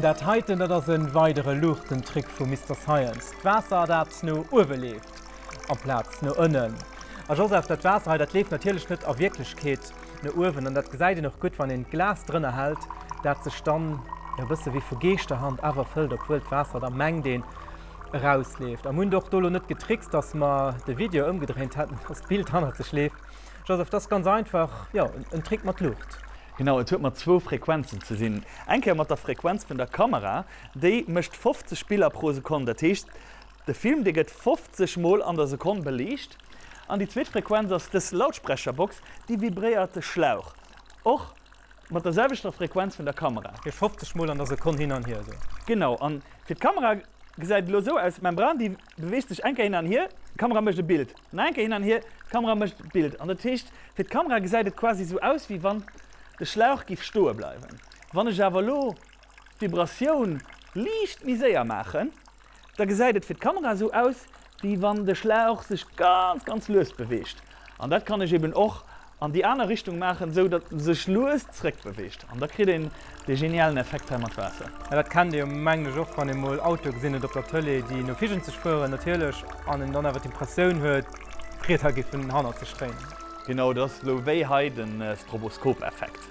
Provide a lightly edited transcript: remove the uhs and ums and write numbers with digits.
Dat heiten, dat ass e weidere Luuchtentrick vu Mister Science. D'Waasser, dat no uewe leeft amplaz no ënnen. A Joseph, dat Waasser hei, dat leeft natierlech net a Wierklechkeet no uewen. An dat gesäit een och gutt, wann een d'Glas drënner hält, dat sech dann, jo, e bësse wéi vu Geeschterhand awer fëllt, obwuel d'Waasser da mengt een erausleeft. A mir hunn och do elo net getrickst, dass mer de Video ëmgedréint hätten, dass d'Bild hannert sech leeft. Joseph, dat ass ganz einfach, jo, en Trick mat Luucht. Genau, et huet mat zwou Frequenzen ze sinn. Eng Kéier mat der Frequenz vun der Kamera, déi mécht 50 Biller pro Sekonn, dat heescht de Film dee gëtt 50 mol an der Sekonn beliicht. An déi zweet Frequenz ass dës Lautsprecherbox, déi vibréiert de Schlauch och mat der selwechter Frequenz vun der Kamera. Heescht 50 mol an der Sekonn hin an hier esou. Genau, an fir d'Kamera gesäit et elo esou aus, d'Membran déi beweegt sech eng Kéier hin an hier, d'Kamera mécht e Bild, nach eng Kéier hin an hier, d'Kamera mécht e Bild. An dat heescht, fir d'Kamera gesäit et quasi esou aus, wéi wann de Schlauch giff stoe bleiwen. Wann ech awer elo d'Vibratioun liicht méi séier maachen, da gesäit et fir d'Kamera esou aus, wéi wann de Schlauch sech ganz, ganz lues beweegt. An dat kann ech eben och an déi aner Richtung maachen, esou datt en sech lues zréck beweegt. An da kritt een dee genialen Effekt hei mat Waasser. Ja, dat kennt ee jo mengen ech och, wann ee mol Autoe gesinn huet op der Tëlee, déi no Figenzeg fueren natierlech, an een dann awer d'Impressioun huet, d'Rieder géifen hannert sech dréinen. Genau, dat ass elo wéi hei de Stroboskop-Effekt.